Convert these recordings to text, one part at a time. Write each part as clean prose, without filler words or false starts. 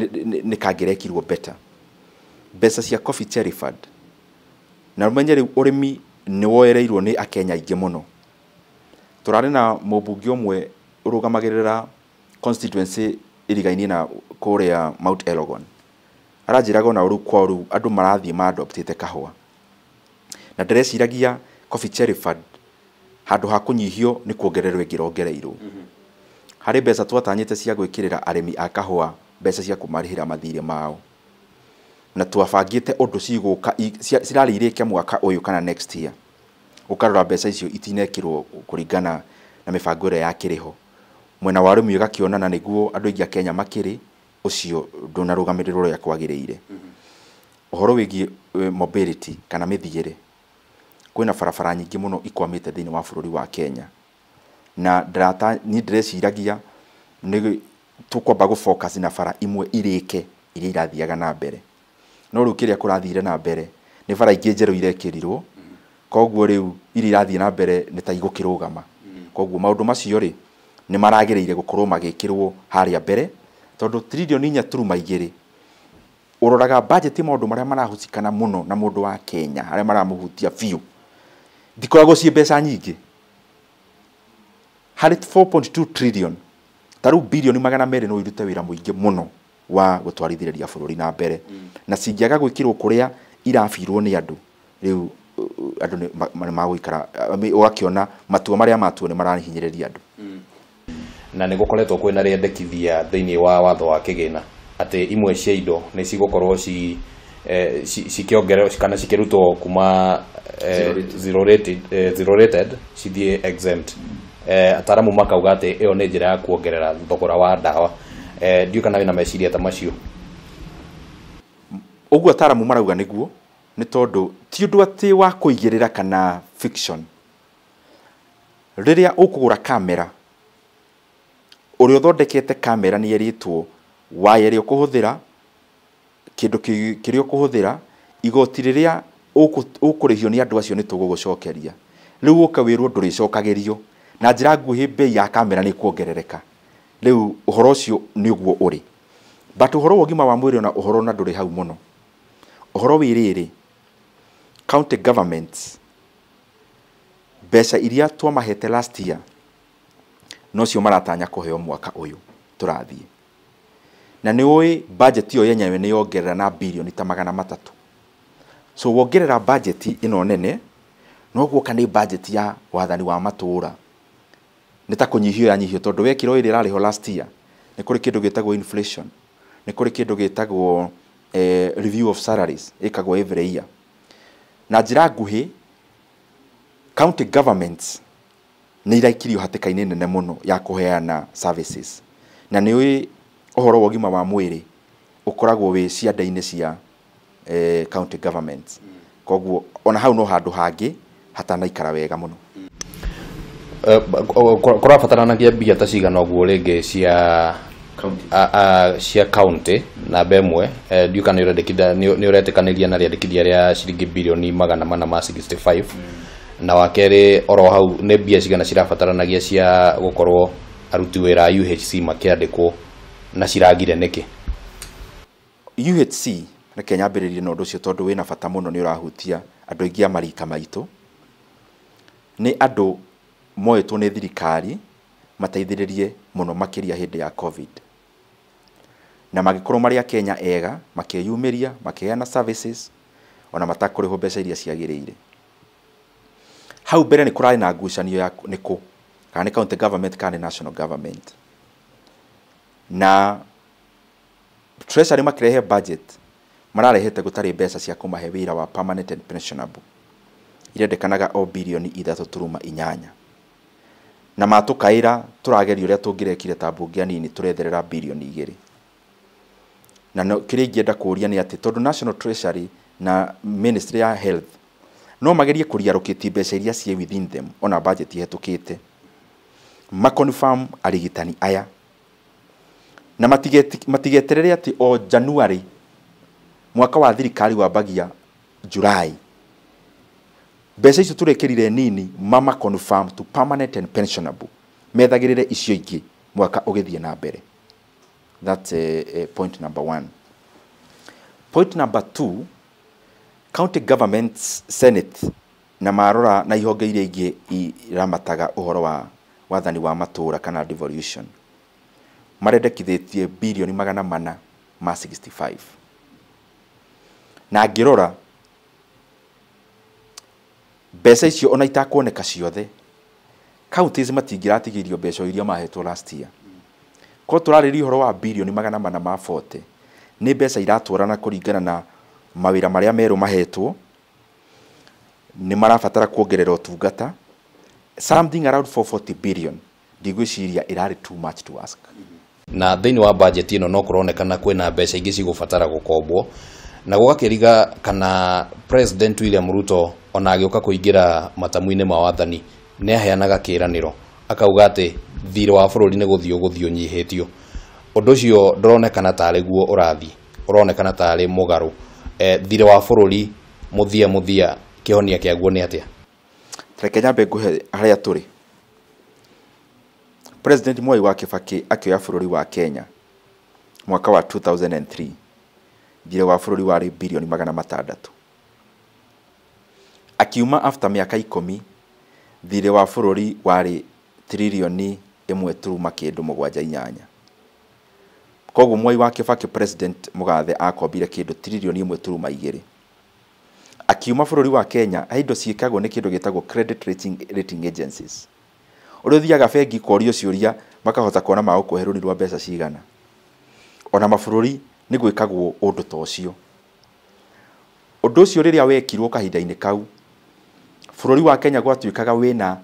nĩ kangĩrekirwo better. Mbeca cia Coffee Cherry Fund, na ũmenye rĩu ũrĩmi nĩ woereirwo nĩ akenya aingĩ mũno. Tũrarĩ na mũmbunge ũmwe ũrũgamagĩrĩra constituency ĩrigainie na kũrĩa Mount Elgon, aranjĩraga ona rĩu kwao rĩu andũ marathiĩ maadoptĩte kahũa, na ndĩreciragia Coffee Cherry Fund handũ ha kũnyihio nĩ kuongererwo ĩngĩrongereirwo. Harĩ mbeca twatanyĩte cia gwĩkĩrĩra arĩmi a kahũa mbeca cia kũmarĩhĩra mathirĩ mao, na twabangĩte ũndũ cigũka cirarĩ irĩke mwaka ũyũ kana next year. Ũkarora mbeca icio itinekĩrwo kũringana na mĩbango ĩrĩa yakĩrĩ ho. Mwena wa ũrĩmi ũgakĩonana nĩguo andũ aingĩ a Kenya makĩrĩ, ũcio ndũnarũgamĩrĩrwo ũrĩa kwagĩrĩire. Ũhoro wĩgiĩ mobility kana mĩthiĩre, kwĩna barabara nyingĩ mũno ikwamĩte thĩinĩ wa bũrũri wa Kenya, na niĩ ndĩreciragia nĩ tũkwamba gũ focus na bara imwe irĩke iria irathiaga na mbere. No rĩu kĩrĩa kũrathire na mbere nĩ bara ingĩ njerũ irekĩrirwo, koguo rĩu iria irathiĩ na mbere nĩ ta igũkĩrũgama. Koguo maũndũ macio rĩ nĩ maragĩrĩire gũkorwo magĩkĩrwo harĩa mbere, tondũ tririoni 4.2 ũroraga budget maũndũ marĩa marahusikana mũno na mũndũ wa Kenya, arĩa maramũhutia biũ, ndikoragwo ciĩ mbeca nyingĩ. Harĩ 4.2 trillion, ta rĩu birioni 200 no irute wĩra mũingĩ mũno wa gũtwarithĩrĩria bũrũri na mbere. Na cingĩaga gwĩkĩrwo kũrĩa irabirwo nĩ andũ, rĩu andũ nĩ magũikara, ũgakĩona matua marĩa matuo nĩ marahinyĩrĩria andũ. Na nĩ gũkoretwo kwĩna rĩendekithia thĩinĩ wa watho wa kĩgĩna atĩ imwe cia indo nĩ cigũkorwo cikĩongererwo kana cikĩrutwo kuma zero rated cithiĩ exempt. Ataramu makauga atĩ ĩyo nĩ njĩra ya kuongerera thogora wa ndawa. Ndiũĩ kana wĩna meciria ta macio. Ũguo ataramu marauga nĩguo, nĩ tondũ ti ũndũ atĩ wa kũigĩrĩra kana fiction. Rĩrĩa ũkũgũra kamera, ũrĩa ũthondekete kamera nĩ erĩtwo waya ĩrĩa ũkũhũthĩra, kĩndũ kĩrĩa ũkũhũthĩra, igoti rĩrĩa ũkũrĩhio nĩ andũ acio nĩ tũgũgũcokeria. Rĩu ũka wĩrwo ndũrĩcokagĩrio, na njĩra nguhĩ bei ya kamera nĩ kuongerereka. Rĩu ũhoro ũcio nĩ ũguo ũrĩ. But ũhoro wa ũgima wa mwĩrĩ ona ũhoro na ndũrĩ hau mũno. Ũhoro wĩ rĩrĩ, county governments mbeca iria twamahete last year nocio maratanya kũheo mwaka ũyũ tũrathiĩ. Na nĩ ũĩ budget ĩyo yenyewe nĩ yongerera na birioni ta 300. So wongerera budget ĩno nene, no guoka nĩ budget ya wathani wa matũũra. Nĩ ta kũnyihio yanyihio tondũ wekĩrwo ĩrĩa ĩrarĩho last year, nĩ kũrĩ kĩndũ gĩtagwo inflation, nĩ kũrĩ kĩndũ gĩtagwo review of salaries ĩkagwo every year. Na njĩra nguhĩ, county governments nĩ iraikirio hatĩka-inĩ nene mũno ya kũheana services. Na nĩ ũĩ ũhoro wa ũgima wa mwĩrĩ ũkoragwo wĩ cianda-inĩ cia county governments. Koguo ona hau no handũ hangĩ hatanaikara wega mũno. Kũrabataranagia mbia ta cigana ũguo rĩngĩ cia cia county namba ĩmwe. Ndiũĩ kana nĩ ũretĩkanĩria na rĩendekithia rĩa ciringi birioni 465. Na wa kerĩ oro hau nĩ mbia cigana cirabataranagia cia gũkorwo aruti wĩra a UHC makĩandĩkwo na ciragire nĩkĩ? UHC, reke nyambĩrĩrie na ũndũ ũcio tondũ wĩna bata mũno, nĩ ũrahutia andũ aingĩ a marika maitũ. Nĩ andũ moetwo nĩ thirikari mateithĩrĩrie mũno makĩria hĩndĩ ya COVID. Na magĩkorwo marĩ a Kenya ega, makĩyumĩria, makĩheana services, ona matakũrĩhwo mbeca iria ciagĩrĩire. Hau mbere nĩ kũrarĩ na ngucanio ya nĩ kũ, kana nĩ county government kana nĩ national government. Na Treasury makĩrehe budget, mararehete gũtarĩ mbeca cia kũmahe wĩra wa permanent and pensionable. Irendekanaga o birioni 3.8. Na matũkaĩra tũrageria ũrĩa tũngĩrekire ta mbunge anini tũretherera birioni 2. Na no, kĩrĩa ingĩenda kũũria nĩ atĩ tondũ National Treasury na Ministry ya Health no magerie kũriarũkĩtie mbeca iria ciĩ within them ona budget ihetũkĩte, maconfirm arigitani aya na matigeterere atĩ o January mwaka wa thirikari wambagia July, mbeca icio tũrekĩrire nini mama confirm to permanent and pensionable, methagĩrĩre icio ingĩ mwaka ũgĩthiĩ na mbere. That's point number one. Point number two, county governments senate na marora na ihonge iria ingĩ iramataga ũhoro wa wathani wa matũra kana devolution marendekithĩtie birioni 465, na ngĩrora mbeca icio ona itakuoneka ciothe, counties matingĩratigĩrio mbeca iria mahetwo last year. Ko tũrarĩria ũhoro wa birioni 440, nĩ mbeca iratwarana kũringana na mawĩra marĩa merũ mahetwo, nĩ marabatara kuongerera ũtungata something around 440 billion. Ndigwĩciria ĩrarĩ too much to ask. Na thĩinĩ wa budget ĩno no kũronekana kwĩna mbeca ingĩ cigũbatara gũkombwo, na gũgakĩriga kana President William Ruto ona agĩũka kũingĩra matamu-inĩ ma wathani nĩ aheanaga kĩĩranĩro akauga atĩ thirĩ wa bũrũri nĩ gũthiĩ ũgũthiĩ ũnyihĩtio. Ũndũ ũcio ndũronekana tarĩ guo ũrathiĩ, ũronekana tarĩ mũgarũ. Thirĩ wa bũrũri mũthia mũthia kĩhonia kĩaguo nĩ atĩa? Reke nyambe ngũhe harĩa tũrĩ. President Mwai wa Kibaki akĩoya bũrũri wa Kenya mwaka wa 2003, thirĩ wa bũrũri warĩ birioni 600. Akiuma after mĩaka 10, thirĩ wa bũrũri warĩ tririoni 1.78. Koguo Mwai wa Kibaki President Mũgathe akombire kĩndũ tririoni 1.2. Akiuma bũrũri wa Kenya, he indo ciĩkagwo nĩ kĩndũ gĩtagwo credit rating agencies. Ũrĩa ũthiaga bengi kũorio ciũria makahota kuona magũkũhe rũni rwa mbeca cigana. Ona mabũrũri nĩ gwĩkagwo ũndũ ta ũcio. Ũndũ ũcio rĩrĩa wekirwo kahinda-inĩ kau, bũrũri wa Kenya gwatuĩkaga wĩna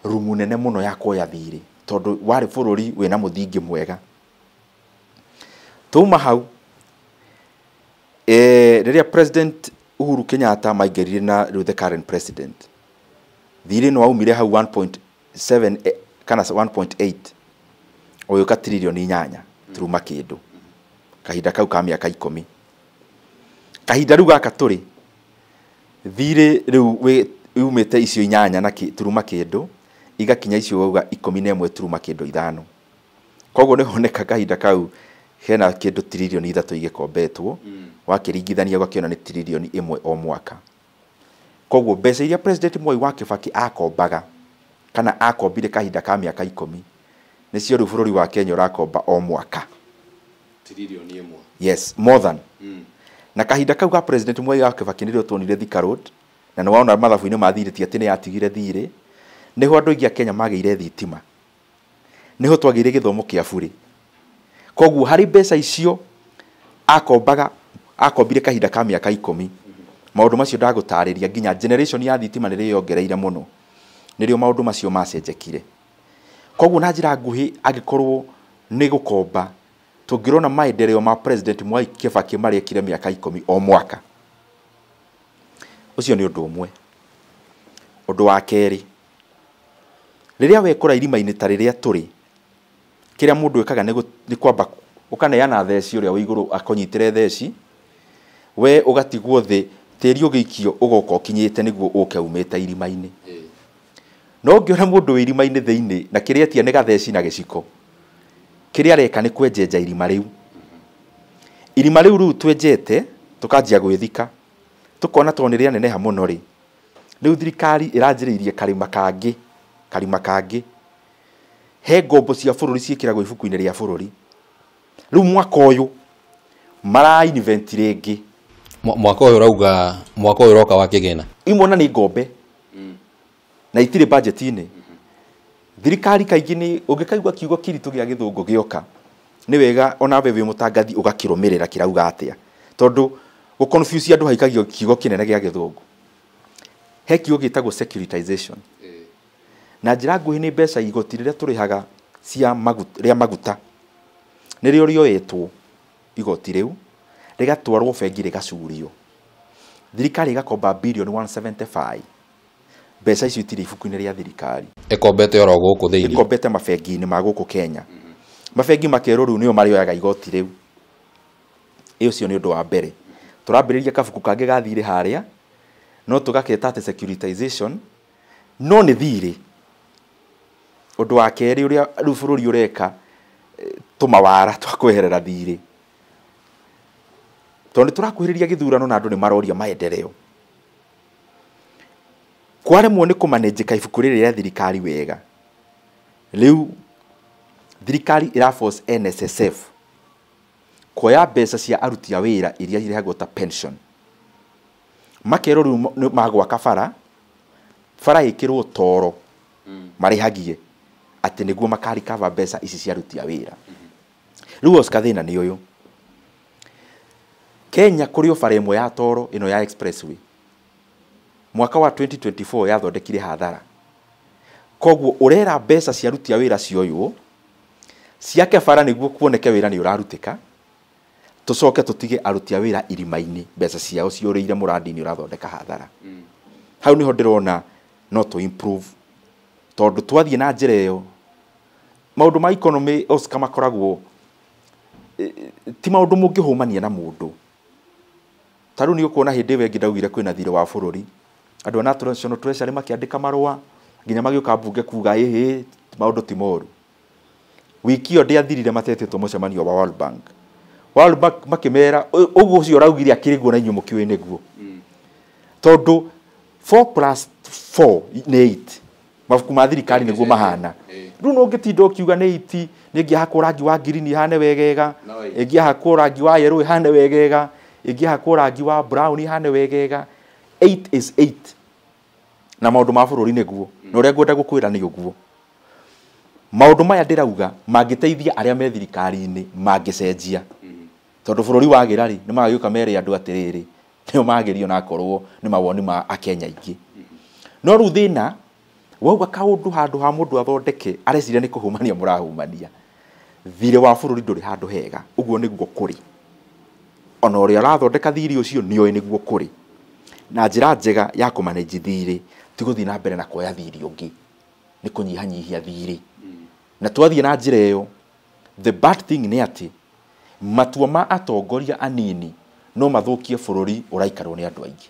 rumu nene mũno ya kuoya thirĩ, tondũ warĩ bũrũri wĩna mũthingi mwega. Twauma hau, rĩrĩa President Uhuru Kenyatta maingĩrire na rĩu the current president, thirĩ nĩ waumire hau 1.7 kana 1.8 ũgĩũka tririoni 8 turuma kĩndũ kahinda kau ka mĩaka 10. Kahinda rĩu gaka tũrĩ, thirĩ rĩu umĩte icio 8 na turuma kĩndũ igakinya icio wauga 11 turuma kĩndũ 5. Koguo nĩ honeka kahinda kau hena kĩndũ tririoni 3 igĩkombetwo, wakĩringithania ũgakĩona nĩ tririoni 1 o mwaka. Koguo mbeca iria President Mwai wa Kibaki akombaga kana akombire kahinda ka mĩaka 10 nĩcio rĩu bũrũri wa Kenya ũrakomba o mwaka tririoni 1. Yes, more than. Na kahinda kau ga President Mwai wa Kibaki nĩrĩo tuonire Thika Road, na nĩ wona mathabu-inĩ ma thirĩ ti atĩ nĩ yatigire thirĩ, nĩho andũ aingĩ a Kenya magĩire thitima, nĩho twagĩire gĩthomo kĩa burĩ. Koguo harĩ mbeca icio akombaga, akombire kahinda ka mĩaka 10, maũndũ macio ndagũtarĩria nginya generation ya thitima nĩrĩo yongereire mũno, nĩrĩo maũndũ macio macenjekire. Koguo na njĩra nguhĩ angĩkorwo nĩ gũkomba, tũngĩrona maendeleo ma President Mwai Kibaki marĩa ekire mĩaka 10 o mwaka. Ũcio nĩ ũndũ ũmwe. Ũndũ wa kerĩ, rĩrĩa wekora irima-inĩ ta rĩrĩa tũrĩ, kĩrĩa mũndũ ekaga nĩ kwamba ũkaneana theci ũrĩa wĩ igũrũ akũnyitĩre theci, we ũgatigwo thĩ, tĩri ũgĩikio ũgoka ũkinyĩte nĩguo ũke umĩte irima-inĩ. No ũngĩona mũndũ wĩ irima-inĩ thĩinĩ na kĩrĩa etia nĩ gatheci na gĩciko, kĩrĩa areka nĩ kwenjenja irima rĩu. Irima rĩu rĩu twenjete tũkanjia gwĩthika, tũkona tondũ nĩ rĩaneneha mũno rĩ, rĩu thirikari ĩranjĩrĩirie karima kangĩ, karima kangĩ. He ngombo cia bũrũri ciĩkĩragwo ibuku-inĩ rĩa bũrũri. Rĩu mwaka ũyũ mara invent rĩngĩ. Mwaka ũyũ ũrauga, mwaka ũyũ ũroka wa kĩgĩna. Imwe ona nĩ ngombe na itirĩ budget-inĩ. Thirikari kaingĩ nĩ ũngĩkaigua kiugo kĩritũ gĩa gĩthũngũ gĩoka, nĩ wega ona we wĩ mũtangathi ũgakĩrũmĩrĩra kĩrauga atĩa, tondũ gũ confuse andũ haikagio kiugo kĩnene gĩa gĩthũngũ. He kiugo gĩtagwo securitization. Na njĩra nguhĩ nĩ mbeca igoti rĩrĩa tũrĩhaga cia rĩa maguta, nĩrĩo rĩoetwo igoti rĩu rĩgatwarwo bengi rĩgacurio, thirikari ĩgakomba birioni 175. Mbeca icio itirĩ ibuku-inĩ rĩa thirikari, ĩkombete oro gũkũ thĩinĩ, ĩkombete mabengi-inĩ ma gũkũ Kenya. Mabengi makerwo rĩu nĩo marĩoyaga igoti rĩu. Ũcio nĩ ũndũ wa mbere. Tũrambĩrĩria kabuku kangĩ ga thirĩ harĩa, no tũgaketa atĩ securitization, no nĩ thirĩ. Ũndũ wa kerĩ ũrĩa rĩu bũrũri ũreka Tũmawara twa kweherera thirĩ. Tondũ nĩtũrakuhĩrĩria gĩthurano na andũ nĩ maroria maendeleo. Kwaremwo nĩ kũmanĩnjĩka ibuku rĩrĩ rĩa thirikari wega. Rĩu thirikari ĩra force NSSF kuoya mbeca cia aruti a wĩra iria irehagwo ta pension. Makerwo rĩu magwaka bara, bara ĩkĩrwo toro marĩhagie atĩ nĩguo makarikava mbeca ici cia aruti a wĩra. Rĩu Oscar thĩna nĩ ũyũ. Kenya kũrĩ o bara ĩmwe ya toro ĩno ya expressway. Mwaka wa 2024 yathondekire hathara. Koguo ũrera mbeca cia aruti a wĩra cioywo ciake bara nĩguo kuoneke wĩra nĩ ũrarutĩka, tũcoke tũtige aruti a wĩra irima-inĩ mbeca ciao ciũrĩire mũrandi-inĩ ũrathondeka hathara. Hau nĩho ndĩrona no tũ improve tondũ twathiĩ na njĩra ĩyo maũndũ ma economy Oscar makoragwo ti maũndũ mũngĩhũmania na mũndũ. Ta rĩu nĩ ũkuona hĩndĩ ĩyo ĩngĩ ndaugire kwĩna thirĩ wa bũrũri, andũ a National Treasury makĩandĩka marũa nginya magĩũka mbunge kuga ĩhĩ maũndũ ti moru. Wiki ĩyo ndĩathirire matetĩtwo mũcemanio wa World Bank. World Bank makĩmera ũguo ũcio ũraugire akĩrĩ guo na inyuĩ mũkĩũĩ nĩguo. Tondũ 4 plus 4 nĩ 8. Mabuku ma thirikari nĩguo mahana. Rĩu no ũngĩtinda ũkiuga nĩ 8, nĩ ĩngĩahakwo rangi wa green ihane wegega, ĩngĩahakwo rangi wa yellow ihane wegega, ĩngĩahakwo rangi wa brown ihane wegega. 8 is 8. Na maũndũ ma bũrũri nĩguo. Na ũrĩa ngwenda gũkwĩra nĩ ũguo. Maũndũ maya ndĩrauga mangĩteithia arĩa me thirikari-inĩ mangĩcenjia. Tondũ bũrũri wagĩra rĩ, nĩ magagĩũka mere andũ atĩrĩrĩ, nĩo magĩrio na akorwo nĩ mawoni ma Akenya aingĩ. No rĩu thĩna wauga kaũndũ handũ ha mũndũ athondeke areciria nĩ kũhumania mũrahumania. Thirĩ wa bũrũri ndũrĩ handũ hega, ũguo nĩguo kũrĩ. Ona ũrĩa ũrathondeka thirĩ ũcio nĩoĩ nĩguo kũrĩ. Na njĩra njega ya kũmanage thirĩ ti gũthiĩ na mbere na kuoya thirĩ ũngĩ, nĩ kũnyihanyihia thirĩ. Na twathiĩ na njĩra ĩyo, the bad thing nĩ atĩ matua ma atongoria anini no mathũkie bũrũri ũraikarwo nĩ andũ aingĩ.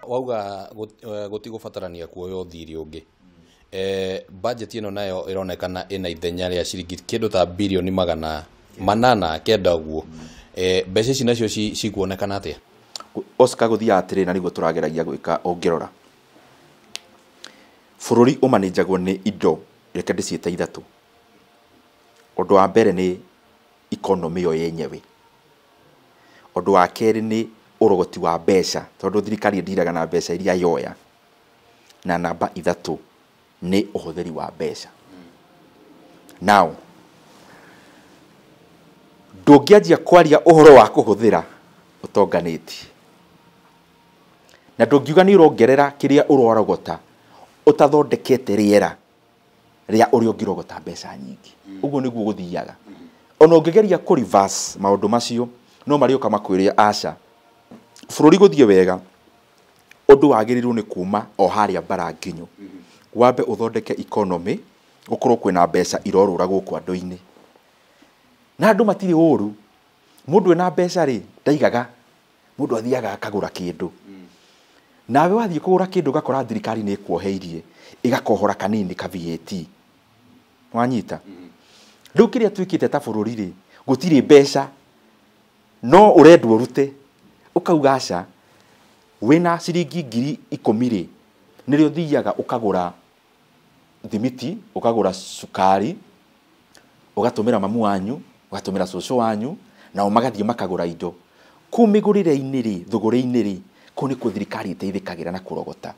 Wauga gũtigũbatarania kuoywo thirĩ ũngĩ. Budget ĩno nayo ĩronekana ĩna ithenya rĩa ciringi kĩndũ ta birioni 809 ũguo. Mbeca ici nacio cikuonekana atĩa? Oscar gũthiaga atĩrĩ, na nĩguo tũrageragia gwĩka ũngĩrora. Bũrũri ũmanĩnjagwo nĩ indo reke ndĩciĩte ithatũ. Ũndũ wa mbere nĩ economy yo yenyewe. Ũndũ wa kerĩ nĩ ũrogoti wa mbeca, tondũ thirikari ĩndiraga na mbeca iria yoya. Na namba ithatũ nĩ ũhũthĩri wa mbeca. Now, ndũngĩanjia kwaria ũhoro wa kũhũthĩra ũtonganĩtie. Na ndũngiuga nĩ ũrongerera kĩrĩa ũrorogota ũtathondekete rĩera rĩa ũrĩa ũngĩrogota mbeca nyingĩ. Ũguo nĩguo gũthiaga. Ona ũngĩgeria kũ reverse maũndũ macio no marĩũka makwĩre aca. Bũrũri gũthiĩ wega ũndũ wagĩrĩirwo nĩ kuma o harĩa bara nginyo. Wambe ũthondeke economy ũkorwo kwĩna mbeca irorũra gũkũ andũ-inĩ. Na andũ matirĩ ũru. Mũndũ ena mbeca rĩ ndaigaga, mũndũ athiaga akagũra kĩndũ. Nawe wathiĩ kũgũra kĩndũ ũgakora thirikari nĩ ĩkuoheirie ĩgakohora kanini ka VAT. Wanyita? Rĩu kĩrĩa twĩkĩte ta bũrũri rĩ, gũtirĩ mbeca no ũrendwo ũrute. Ũkauga aca, wĩna ciringi 10,000 rĩ, nĩrĩo ũthiaga ũkagũra thimiti, ũkagũra cukari, ũgatũmĩra mamu wanyu, ũgatũmĩra cũcũ wanyu, nao magathiĩ makagũra indo. Kũu mĩgũrĩre-inĩ rĩ, thũgũrĩ-inĩ rĩ, kũu nĩkuo thirikari ĩteithĩkagĩra na kũrogota.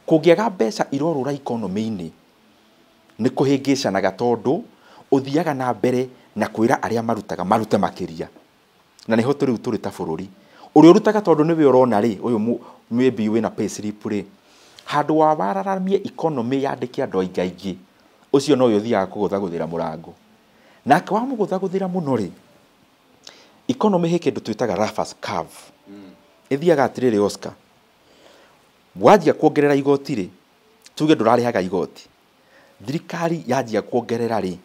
Kũngĩaga mbeca irorũra economy-inĩ, nĩ kũhĩngĩcanaga tondũ ũthiaga na mbere na kwĩra arĩa marutaga marute makĩria. Na nĩho tũrĩu tũrĩ ta bũrũri. Ũrĩa ũrutaga tondũ nĩwe ũrona rĩ, ũyũ maybe wĩna pay slip rĩ, handũ wa wararamie economy yandĩke andũ aingĩ aingĩ, ũcio nowe ũthiaga kũgũthagũthĩra mũrango. Nake wamũgũthagũthĩra mũno rĩ, economy he kĩndũ twĩtaga Laffer's curve. Ĩthiaga atĩrĩrĩ Oscar, wanjia kuongerera igoti rĩ, tuge ndũrarĩhaga igoti, thirikari yanjia kuongerera rĩ,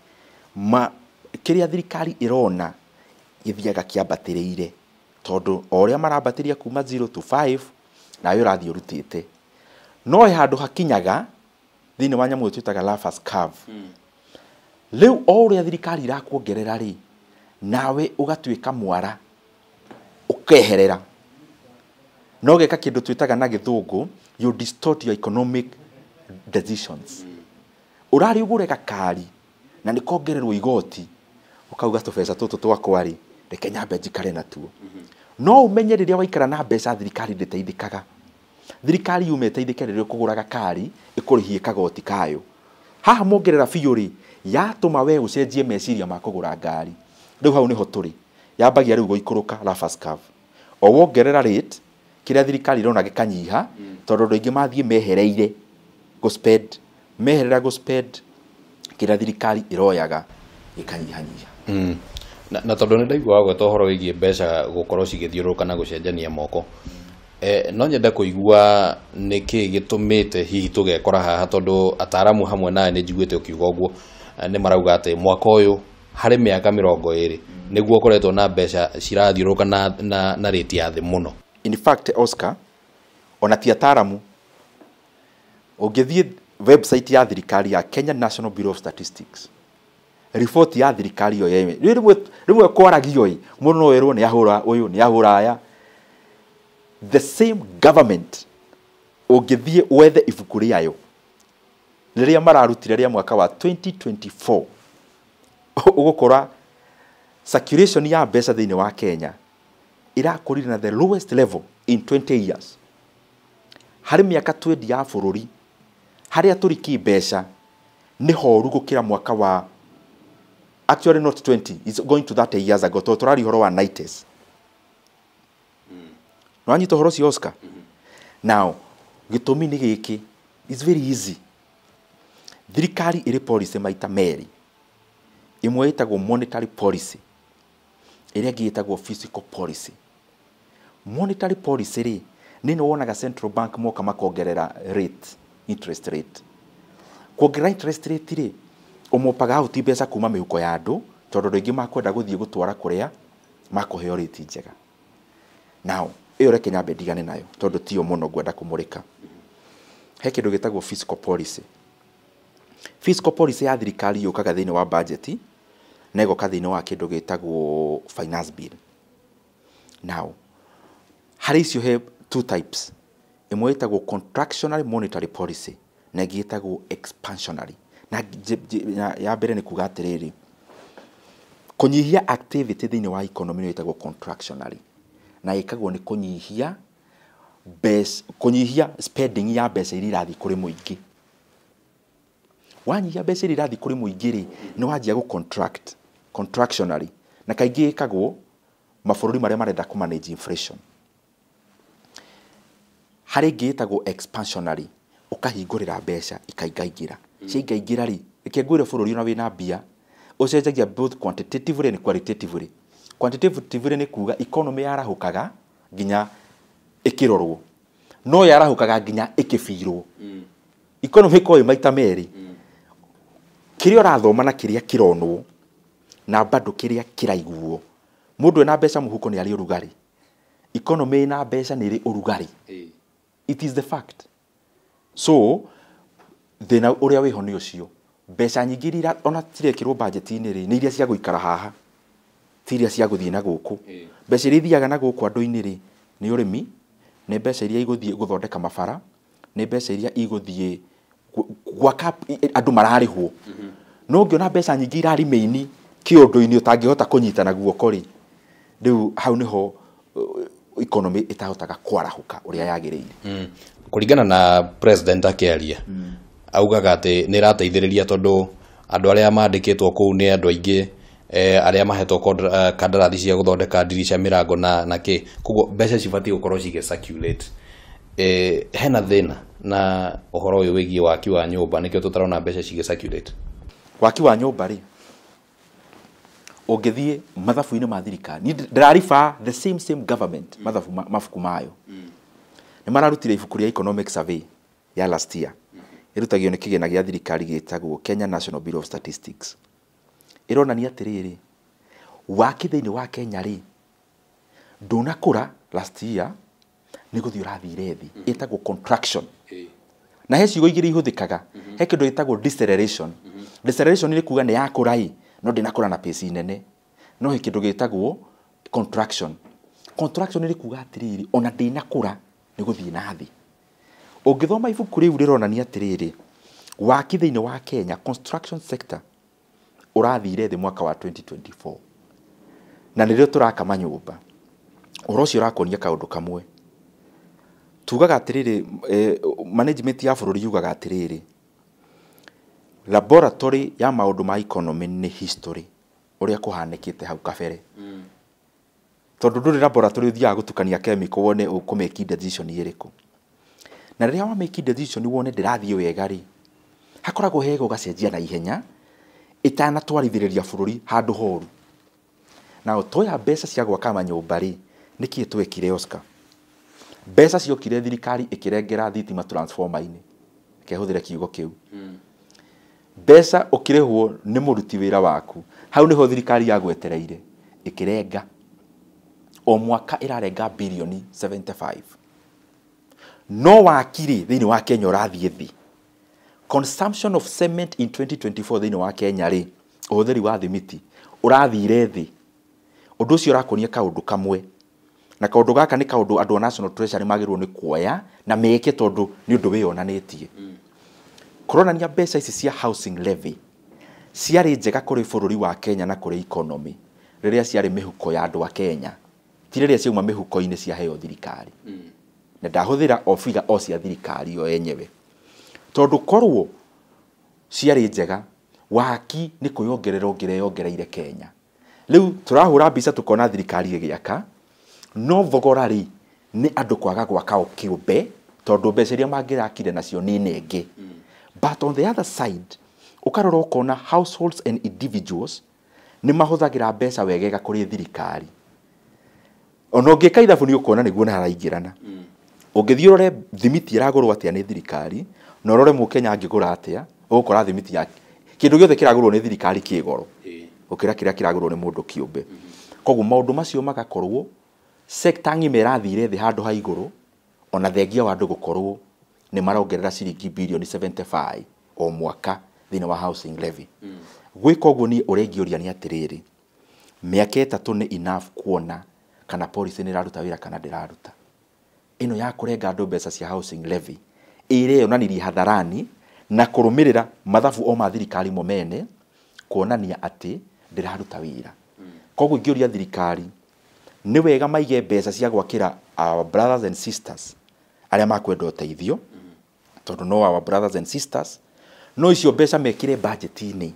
kĩrĩa thirikari ĩrona Gĩthiaga kĩambatĩrĩire tondũ o ũrĩa marambatĩria kuma 0 to 5 nawe ũrathiĩ ũrutĩte. No he handũ hakinyaga thĩinĩ wa nyamũ ĩyo twĩtaga Laffer's curve. Rĩu o ũrĩa thirikari irakuongerera rĩ, nawe ũgatuĩka mwara ũkeherera na ũgeka kĩndũ twĩtaga na gĩthũngũ you distort your economic decisions. Ũrarĩ ũgũre gakari na nĩ kongererwo igoti ũkauga tũbeca tũtũ twakwa rĩ reke nyambe njikare natuo. No ũmenye rĩrĩa waikara na mbeca thirikari ndĩteithĩkaga. Thirikari yuma ĩteithĩke rĩrĩa ũkũgũra gakari ĩkũrĩhie kagoti kayo. Haha mongerera biũ rĩ yatũma we ũcenjie meciria ma kũgũra ngari. Rĩu hau nĩho tũrĩ. Yambagia rĩu gũikũrũka Laffer's curve. O wongerera rate kĩrĩa thirikari ĩrona gĩkanyiha tondũ andũ aingĩ mathiĩ mehereire gũ spend, meherera gũ spend kĩrĩa thirikari ĩroyaga gĩkanyihanyiha. Na tondũ nĩ ndaigua wagweta ũhoro wĩgiĩ mbeca gũkorwo cigĩthiũrũrũka na gũcenjania moko, no nyende kũigua nĩkĩ gĩtũmĩte hihi tũgekora haha tondũ ataramu hamwe nawe nĩ njiguĩte ũkiuga ũguo nĩ marauga atĩ mwaka ũyũ harĩ mĩaka 20 nĩguo ũkoretwo na mbeca cirathiũrũrũka na rate ya thĩ mũno. In fact, Oscar, ona ti ataramu, ũngĩthiĩ website ya thirikari ya Kenya National Bureau of Statistics, riboti ya thirikari ĩyo yenyewe rĩmwe kwaragio ĩ mũndũ no erwo nĩ ahũra ũyũ nĩ ahũra aya. The same government ũngĩthiĩ wethe ibuku rĩayo rĩrĩa mararutire rĩa mwaka wa 2024 ũgũkora circulation ya mbeca thĩinĩ wa Kenya ĩrakũrire na the lowest level in 20 years. Harĩ mĩaka 20 ya bũrũri harĩa tũrĩ kĩmbeca nĩ horu gũkĩra mwaka wa actually not 20, it's going to 30 years ago tondũ tũraria ũhoro wa 90s. Nĩwanyita ũhoro ũcio Oscar? Now gĩtũmi nĩ gĩkĩ, it's very easy. Thirikari ĩrĩ policy maita merĩ. Ĩmwe ĩtagwo monetary policy, ĩrĩa ĩngĩ ĩtagwo fiscal policy. Monetary policy rĩ, nĩ ĩno wonaga central bank moka makongerera rate, interest rate. Kuongerera interest rate rĩ, ũmopaga out mbeca kuma mĩhuko ya andũ tondũ andũ aingĩ makwenda gũthiĩ gũtwara kũrĩa makũheo rate njega. Now, ĩyo reke nyambe ndigane nayo tondũ tiyo mũno ngwenda kũmũrĩka. He kĩndũ gĩtagwo fiscal policy. Fiscal policy ya thirikari yũkaga thĩinĩ wa budget na ĩgoka thĩinĩ wa kĩndũ gĩtagwo finance bill. Now, harĩ icio he two types. Ĩmwe ĩtagwo contractionary monetary policy na ĩngĩ ĩtagwo expansionary. Na ya mbere nĩ kuga atĩrĩrĩ, kũnyihia activity thĩinĩ wa economy nĩyo ĩtagwo contractionary na ĩkagwo nĩ kũnyihia mbeca, kũnyihia spending ya mbeca iria irathiĩ kũrĩ mũingĩ. Wanyihia mbeca iria irathiĩ kũrĩ mũingĩ rĩ, nĩ wanjia gũ contract, contractionary, na kaingĩ ĩkagwo mabũrũri marĩa marenda kũ manage inflation. Harĩ ĩngĩ ĩtagwo expansionary, ũkahingũrĩra mbeca ikaingaingĩra. Ciaingaingĩra rĩ, reke ngwĩre bũrũri ona wĩna mbia, ũcenjagia both quantitatively and qualitatively. Quantitatively nĩ kuga economy yarahũkaga nginya ĩkĩrorwo, no yarahũkaga nginya ĩkĩbirwo. Economy ĩkoragwo ĩ maita merĩ, kĩrĩa ũrathoma na kĩrĩa kĩronwo na bado kĩrĩa kĩraiguo. Mũndũ ena mbeca mũhuko nĩ arĩ ũrugarĩ. Economy ĩna mbeca nĩ ĩrĩ ũrugarĩ. It is the fact. So thĩna ũrĩa wĩho nĩ ũcio. Mbeca nyingĩ iria ona cirekĩrwo budget-inĩ rĩ, nĩ iria cia gũikara haha, ti iria cia gũthiĩ na gũkũ. Mbeca iria ithiaga na gũkũ andũ-inĩ rĩ, nĩ ũrĩmi, nĩ mbeca iria igũthiĩ gũthondeka mabara, nĩ mbeca iria igũthiĩ gwaka andũ mararĩhwo. No ũngĩona mbeca nyingĩ iraremain kĩũndũ-inĩ ũtangĩhota kũnyita na guoko rĩ, rĩu hau nĩho economy ĩtahotaga kwarahũka ũrĩa yagĩrĩire. Kũringana na president akĩaria, augaga atĩ nĩ ĩrateithĩrĩria tondũ andũ arĩa mandĩkĩtwo kũu nĩ andũ aingĩ, arĩa mahetwo kandarathi cia gũthondeka ndirica, mĩrango na kĩ, koguo mbeca cibatiĩ gũkorwo cigĩ circulate. Hena thĩna na ũhoro ũyũ wĩgiĩ waki wa nyũmba, nĩkĩo tũtarona mbeca cigĩ circulate. Waki wa nyũmba rĩ, ũngĩthiĩ mathabu-inĩ ma thirikari, niĩ ndĩrariba the same government mathabu mabuku mayo. Nĩ mararutire ibuku rĩa economic survey ya last year. Ĩrutagio nĩ kĩgĩna gĩa thirikari gĩtagwo Kenya National Bureau of Statistics. Ĩronania atĩrĩrĩ, Waki thĩinĩ wa Kenya rĩ, ndũnakũra last year, nĩ gũthiĩ ũrathire thĩ, ĩtagwo contraction. Na he ciugo igĩrĩ ihũthĩkaga, he kĩndũ gĩtagwo deceleration. Deceleration nĩ kuga nĩ yakũra ĩ, no ndĩnakũra na pace nene. No he kĩndũ gĩtagwo contraction. Contraction nĩ kuga atĩrĩrĩ, ona ndĩnakũra nĩ gũthiĩ na thĩ. Ũngĩthoma ibuku rĩu rĩronania atĩrĩrĩ, waki thĩinĩ wa Kenya, construction sector ũrathire thĩ mwaka wa 2024. Na nĩrĩo tũraka manyũmba. Ũhoro ũcio ũrakuonia kaũndũ kamwe. Tugaga atĩrĩrĩ, management ya bũrũri yugaga atĩrĩrĩ, laboratory ya maũndũ ma economy nĩ history, ũrĩa kũhanĩkĩte hau kabere. Tondũ ndũrĩ laboratory ũthiaga gũtukania chemical wone ũkũ-make decision ĩrĩkũ. Na rĩrĩa wa make decision wone ndĩrathiĩ wega rĩ, hakoragwo hega ũgacenjia na ihenya, ĩtanatwarithĩrĩria bũrũri handũ horu. Na toya mbeca cia gwaka manyũmba rĩ, nĩkĩĩ twekire Oscar? Mbeca ciokire thirikari ĩkĩrengera thitima transformer-inĩ. Reke hũthĩre kiugo kĩu. Mbeca ũkĩrĩhwo nĩ mũruti wĩra waku, hau nĩho thirikari yagwetereire, ĩkĩrenga. O mwaka ĩrarenga birioni 75. No waki rĩ, thĩinĩ wa Kenya ũrathiĩ thĩ. Consumption of cement in 2024 thĩinĩ wa Kenya rĩ, ũhũthĩri wa thimiti ũrathire thĩ. Ũndũ ũcio ũrakuonia kaũndũ kamwe. Na kaũndũ gaka nĩ kaũndũ andũ a National Treasury magĩrĩirwo nĩ kuoya na meke tondũ nĩ ũndũ wĩyonanĩtie. Kũronania mbeca ici cia housing levy ciarĩ njega kũrĩ bũrũri wa Kenya na kũrĩ economy rĩrĩa ciarĩ mĩhuko ya andũ a Kenya, ti rĩrĩa ciauma mĩhuko-inĩ ciaheo thirikari. Na ndahũthĩra o figure o cia thirikari yo yenyewe. Tondũ korwo ciarĩ njega, waki nĩ kwĩyongerera ũngĩreyongereire Kenya. Rĩu tũrahũra mbica tũkona thirikari ĩgĩaka, no thogora rĩ nĩ andũ kwaga gwaka o kĩũmbe tondũ mbeca iria mangĩrakire nacio nĩ nenge. But on the other side, ũkarora ũkona households and individuals nĩ mahũthagĩra mbeca wegega kũrĩ thirikari. Ona ũngĩka ithabu nĩ ũkuona nĩguo nĩ haraingĩrana. Ũngĩthiĩ ũrore thimiti ĩragũrwo atĩa nĩ thirikari, na ũrore mũkenya angĩgũra atĩa, ũgũkora thimiti ya kĩndũ gĩothe kĩragũrwo nĩ thirikari kĩ goro gũkĩra kĩrĩa kĩragũrwo nĩ mũndũ kĩũmbe. Koguo maũndũ macio magakorwo sector ng'ima ĩrathire thĩ handũ ha igũrũ, ona thengia wa andũ gũkorwo nĩ marongerera ciringi birioni 75 o mwaka thĩinĩ wa housing levy. Gwĩka ũguo niĩ ũrĩa ingĩũria nĩ atĩrĩrĩ, mĩaka 3 nĩ enough kuona kana policy nĩ ĩraruta wĩra kana ndĩraruta. Ĩno ya kũrenga andũ mbeca cia housing levy ĩreyonanirie hadharani na kũrũmĩrĩra mathabu o ma thirikari mo mene kuonania atĩ ndĩraruta wĩra. Koguo ingĩũria thirikari nĩ wega maige mbeca cia gwakĩra our brothers and sisters arĩa makwenda ũteithio, tondũ no our brothers and sisters, no icio mbeca mekĩre budget-inĩ.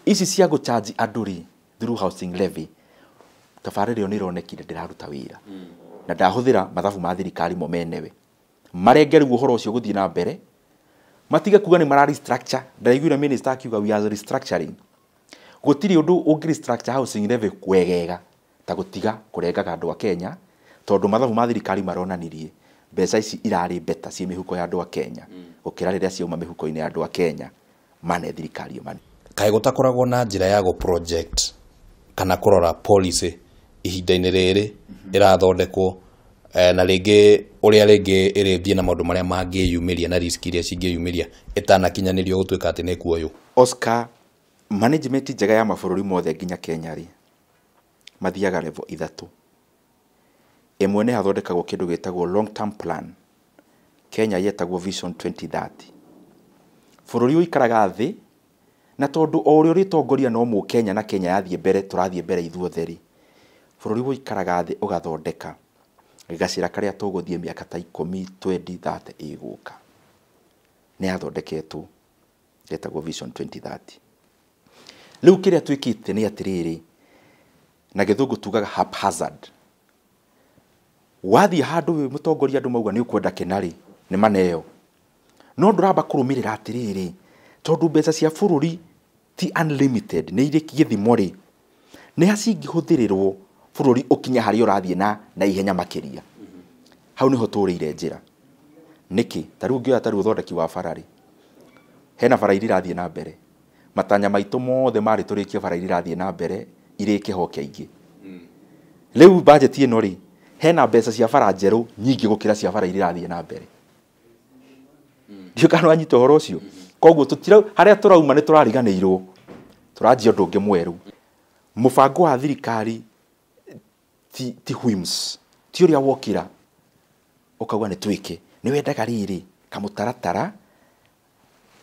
Ici cia gũcharge andũ rĩ through housing levy, tabarĩra ĩyo nĩ ĩronekire ndĩraruta wĩra. Na ndahũthĩra mathabu ma thirikari mo menewe. Marenge rĩu ũhoro ũcio gũthiĩ na mbere, matige kuga nĩ mara restructure. Ndĩraiguire minister akiuga we are restructuring. Gũtirĩ ũndũ ũngĩ restructure housing levy wegega ta gũtiga kũrengaga andũ a Kenya, tondũ mathabu ma thirikari maronanirie mbeca ici irarĩ better ciĩ mĩhuko ya andũ a Kenya gũkĩra rĩrĩa ciauma mĩhuko-inĩ ya andũ a Kenya mane thirikari ĩyo mane. Kaĩ gũtakoragwo na njĩra ya gũ project kana kũrora policy ihinda-inĩ rĩrĩ ĩrathondekwo, na rĩngĩ ũrĩa rĩngĩ ĩrĩthiĩ na maũndũ marĩa mangĩyumĩria na risk iria cingĩyumĩria ĩtanakinyanĩrio gũtuĩka atĩ nĩ ĩkuoywo? Oscar, management njega ya mabũrũri mothe nginya Kenya rĩ, mathiaga level 3. Ĩmwe nĩ hathondekagwo kĩndũ gĩtagwo long term plan. Kenya yetagwo Vision 2030. Bũrũri ũikaraga thĩ, na tondũ o ũrĩa ũrĩtongoria no mũkenya na Kenya yathiĩ mbere, tũrathiĩ mbere ithuothe rĩ, bũrũri ũikaraga thĩ ũgathondeka gacĩra karĩa tũgũthiĩ mĩaka ta 10, 20, 30 ĩgũka. Nĩ yathondeketwo, yetagwo Vision 2030. Rĩu kĩrĩa twĩkĩte nĩ atĩrĩrĩ, na gĩthũngũ tugaga haphazard. Wathiĩ handũ wĩ mũtongoria andũ mauga nĩ ũkwenda kĩna rĩ, nĩ maneo. No ndũramba kũrũmĩrĩra atĩrĩrĩ, tondũ mbeca cia bũrũri ti unlimited, nĩ irĩ gĩthimo rĩ, nĩ ha cingĩhũthĩrĩrwo bũrũri ũkinye harĩa ũrathiĩ na ihenya makĩria. Hau nĩho tũrĩire njĩra. Nĩkĩ? Ta rĩu ũngĩoya ta rĩu ũthondeki wa bara rĩ, hena bara iria irathiĩ na mbere. Matanya maitũ mothe marĩ tũrĩkie bara iria irathiĩ na mbere irĩ kĩhoke aingĩ. Rĩu budget ĩno rĩ, hena mbeca cia bara njerũ nyingĩ gũkĩra cia bara iria irathiĩ na mbere. Ndiũĩ kana wanyita ũhoro ũcio. Koguo harĩa tũrauma nĩ tũrariganĩirwo, tũranjia ũndũ ũngĩ mwerũ. Mũbango wa thirikari ti whims, ti ũrĩa wokĩra ũkauga nĩ twĩke. Nĩ wendaga rĩrĩ kamũtaratara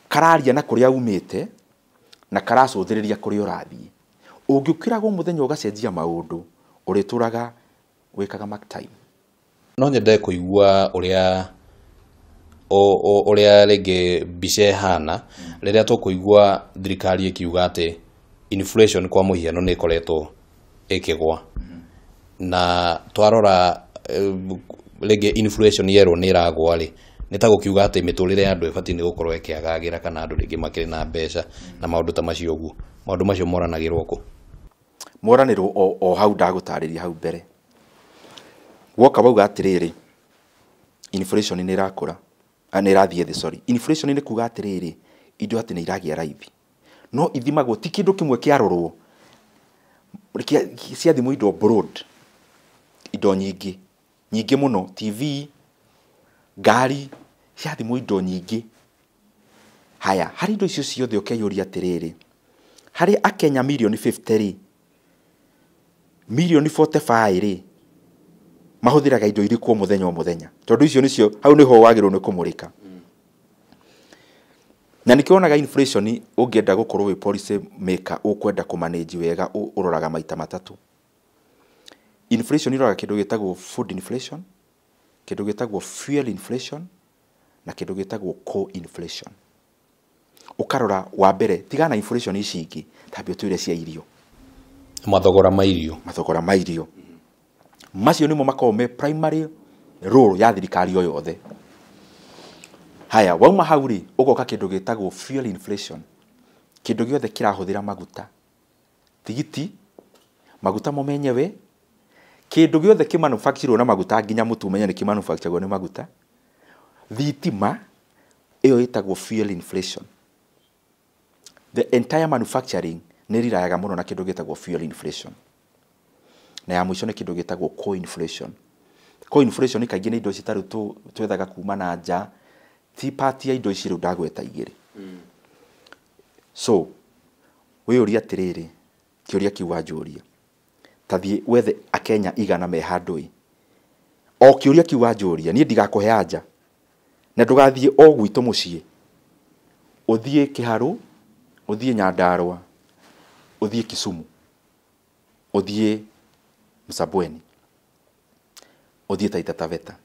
kararia na kũrĩa umĩte na karacũthĩrĩria kũrĩa ũrathiĩ. Ũngĩũkĩraga o mũthenya ũgacenjia maũndũ, ũrĩtũraga wĩkaga mark time. No nyende kũigua ũrĩa ũrĩa rĩngĩ mbica ĩhana rĩrĩa tũkũigua thirikari ĩkiuga atĩ inflation kwa mũhiano nĩ ĩkoretwo ĩkĩgwa, na twarora rĩngĩ inflation yerwo nĩ ĩragwa rĩ, nĩ ta gũkiuga atĩ mĩtũrĩre ya andũ ĩbatiĩ nĩ gũkorwo ĩkĩagagĩra kana andũ rĩngĩ makĩrĩ na mbeca na maũndũ ta macio ũguo. Maũndũ macio moranagĩrwo kũ? Moranĩrwo o hau ndagũtarĩria hau mbere. Woka wauga atĩrĩrĩ, inflation nĩ ĩrakũra, nĩ ĩrathiĩ thĩ, sorry. Inflation nĩ kuga atĩrĩrĩ, indo atĩ nĩ iragĩa raithi. No ithimagwo ti kĩndũ kĩmwe kĩarorwo, ciathimwo indo broad, indo nyingĩ, nyingĩ mũno, TV, ngari, ciathimwo indo nyingĩ. Haya, harĩ indo icio ciothe ũkeyũria atĩrĩrĩ, harĩ akenya mirioni 50 rĩ, mirioni 45 rĩ, mahũthĩraga indo irĩkũ o mũthenya o mũthenya? Tondũ icio nĩcio, hau nĩho wagĩrĩirwo nĩ kũmũrĩka. Na nĩkĩo wonaga inflation ũngĩenda gũkorwo wĩ policy maker ũkwenda kũmanage wega ũroraga maita matatũ. Inflation iroraga kĩndũ gĩtagwo food inflation, kĩndũ gĩtagwo fuel inflation, na kĩndũ gĩtagwo core inflation. Ũkarora wa mbere, tigana na inflation ici ingĩ, tambia ũtwĩre cia irio. Mathogora ma irio. Mathogora ma irio. Macio nĩmo makoragwo me primary role ya thirikari o yothe. Haya, wauma hau rĩ, ũgoka kĩndũ gĩtagwo fuel inflation. Kĩndũ gĩothe kĩrahũthĩra maguta. Tigiti, maguta mo menyewe, kĩndũ gĩothe kĩmanufacturwo na maguta nginya mũtu ũmenye nĩ kĩmanufacturwo nĩ maguta. Thitima, ĩyo ĩtagwo fuel inflation. The entire manufacturing nĩ rirayaga mũno na kĩndũ gĩtagwo fuel inflation. Na ya mũico nĩ kĩndũ gĩtagwo core inflation. Core inflation kaingĩ nĩ indo ici tarĩu twethaga kuma na nja, ti part ya indo ici rĩu ndagweta igĩrĩ. So, wĩyũrie atĩrĩrĩ, kĩũria kĩu wanjũria, ta thiĩ wethe akenya 100 me handũ ĩ, o kĩũria kĩu wanjũria, niĩ ndigakũhe anja, na ndũgathiĩ o gwitũ mũciĩ, ũthiĩ Kĩharũ, ũthiĩ Nyandarũa, ũthiĩ Kisumu, ũthiĩ Msambweni, ũthiĩ Taita Taveta,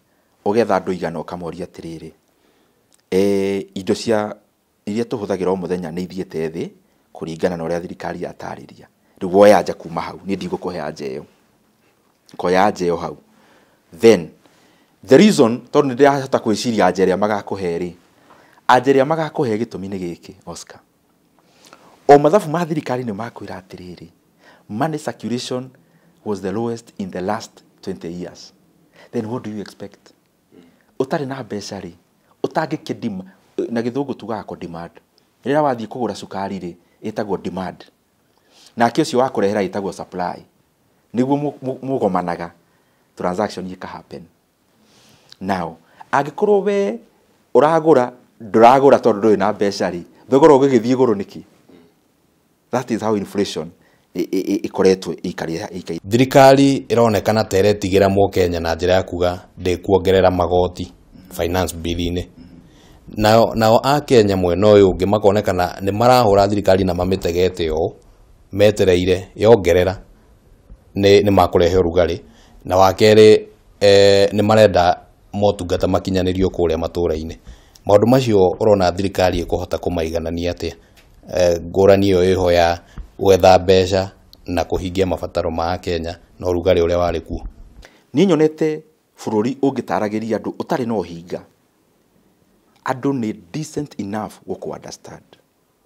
ũgetha andũ 100 ũkamoria atĩrĩrĩ, indo cia iria tũhũthagĩra o mũthenya nĩ ithiĩte thĩ kũringana na ũrĩa thirikari yatarĩria. Rĩu woya anja kuma hau, niĩ ndigũkũhe anja ĩyo. Koya anja ĩyo hau. Then, the reason, tondũ nĩ ndĩrahota gwĩciria anja ĩrĩa magakũhe rĩ, anja ĩrĩa magakũhe gĩtũmi nĩ gĩkĩ, Oscar. O mathabu ma thirikari nĩ makwĩra atĩrĩrĩ, money circulation was the lowest in the last 20 years. Then what do you expect? Ũtarĩ na mbeca rĩ, ũtangĩkĩdima, na gĩthũngũ tugaga ko demand. Rĩrĩa wathiĩ kũgũra cukari rĩ, ĩtagwo demand. Nake ũcio wa kũrehera ĩtagwo supply. Nĩguo mũgomanaga, transaction ĩka happen. Now, angĩkorwo we ũragũra, ndũragũra tondũ ndũrĩ na mbeca rĩ, thogora ũgĩgĩthiĩ igũrũ nĩkĩ? That is how inflation ĩkoretwo ĩikarĩte. Thirikari ĩronekana ta ĩretigĩra mũkenya na njĩra ya kuga ndĩkuongerera magoti finance bill-inĩ. Nao akenya mwena ũyũ ũngĩ makonekana nĩ marahũra thirikari na mamĩtegete ũũ, metereire yongerera nĩ makũrehe ũrugarĩ, na wa kerĩ nĩ marenda motungata makinyanĩrio kũrĩa matũra-inĩ. Maũndũ macio ũrona thirikari ĩkũhota kũmaiganania atĩa? Ngũrani ĩyo ĩho ya gwetha mbeca na kũhingia mabataro ma akenya na ũrugarĩ ũrĩa warĩ kuo. Niĩ nyonete bũrũri ũngĩtaragĩria andũ ũtarĩ na ũhinga, andũ nĩ decent enough gũkũ understand.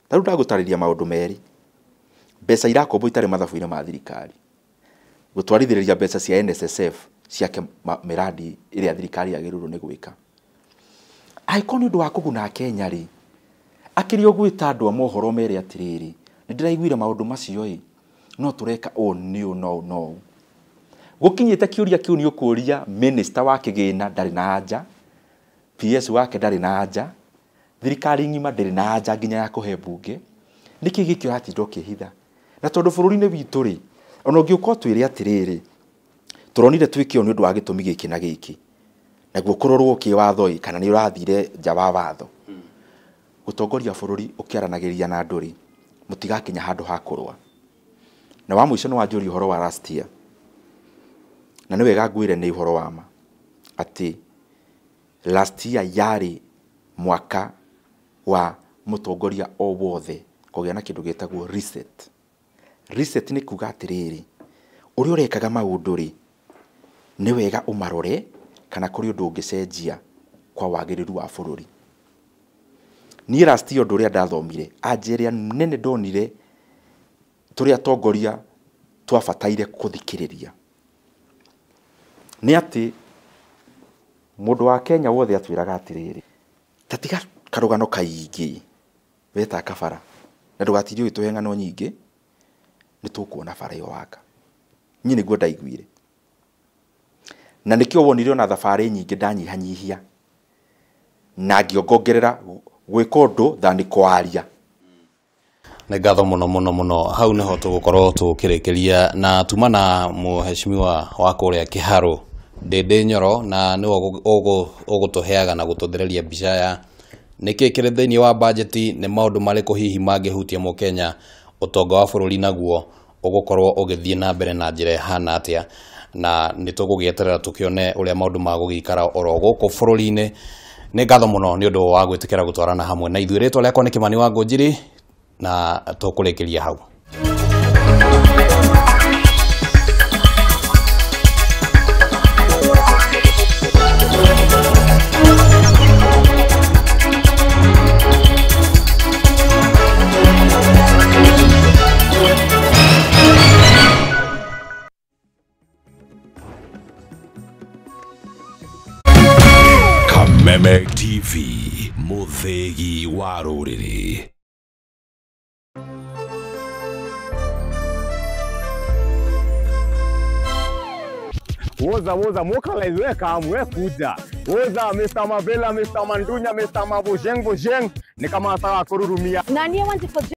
Ta rĩu ndagũtarĩria maũndũ merĩ, mbeca irakombwo itarĩ mathabu-inĩ ma thirikari, gũtwarithĩrĩria mbeca cia NSSF ciake mĩradi ĩrĩa thirikari yagĩrĩirwo nĩ gwĩka. Angĩkorwo nĩ ũndũ wa kũguna akenya rĩ, akĩrĩ o gwĩta andũ a mohoro mere atĩrĩrĩ, nĩ ndĩraiguire maũndũ macio ĩ, No tũreka ũũ nĩ ũũ no ũũ no ũũ. Gũkinyĩte kĩũria kĩu nĩ ũkũria minister wa kĩgĩna ndarĩ na anja, PS wake ndarĩ na anja, thirikari ng'ima ndĩrĩ na anja nginya ya kũhe mbunge. Nĩkĩ gĩkĩ ũratinda ũkĩhitha? Na tondũ bũrũri-inĩ witũ rĩ, ona ũngĩũka ũtwĩre atĩrĩrĩ, tũronire twĩke ũũ nĩ ũndũ wa gĩtũmi gĩkĩ na gĩkĩ, naguo kũrorwo kĩwatho ĩ kana nĩ ũrathire nja wa watho. Gũtongoria bũrũri ũkĩaranagĩria na andũ rĩ, mũtigakinya handũ ha kũrũa. Na wa mũico nĩ wanjũria ũhoro wa last year. Na nĩ wega ngwĩre nĩ ũhoro wa ma atĩ last year yarĩ mwaka wa mũtongoria o wothe kũgĩa na kĩndũ gĩtagwo reset. Reset nĩ kuga atĩrĩrĩ, ũrĩa ũrekaga maũndũ rĩ, nĩ wega ũmarore kana kũrĩ ũndũ ũngĩcenjia kwa wagĩrĩru wa bũrũri. Niĩ last year ũndũ ũrĩa ndathomire, anja ĩrĩa nene ndonire tũrĩ atongoria twabataire kũthikĩrĩria nĩ atĩ mũndũ wa Kenya wothe atwĩraga atĩrĩrĩ, ta tiga karũgano kaingĩ weta kabara na ndũgatinde ũgĩtũhe ng'ano nyingĩ, nĩ tũkuona bara ĩyo waka. Niĩ nĩguo ndaiguire, na nĩkĩo wonire ona thabarĩ nyingĩ ndanyihanyihia na ngĩongongerera gwĩka ũndũ than kwaria. Nĩ ngatho mũno mũno mũno. Hau nĩho tũgũkorwo tũkĩrĩkĩria na tuma na mũheshimiwa wa kũrĩa Kĩharũ Ndĩndĩ Nyoro, na nĩwe ũgũtũheaga na gũtũthereria mbica ya nĩkĩ kĩrĩ thĩinĩ wa bajeti, nĩ maũndũ marĩkũ hihi mangĩhutia mũkenya, ũtonga wa bũrũri naguo ũgũkorwo ũgĩthiĩ na mbere na njĩra ĩhana atĩa, na nĩ tũgũgĩeterera tũkĩone ũrĩa maũndũ magũgĩikara oro gũkũ bũrũri-inĩ. Nĩ ngatho mũno nĩ ũndũ wa gwĩtĩkĩra gũtwarana hamwe na ithuĩ. Rĩtwa rĩakwa nĩ Kĩmani wa Ngũnjiri, na tũkũrĩkĩria hau. Kameme TV, mũthĩgi wa rũrĩrĩ. Woza woza mokalize we kamu we kuja. Woza Mr. Mavela, Mr. Mandunya, Mr. Mabojeng Bojeng ni kama sawa kururumia. Nani wanti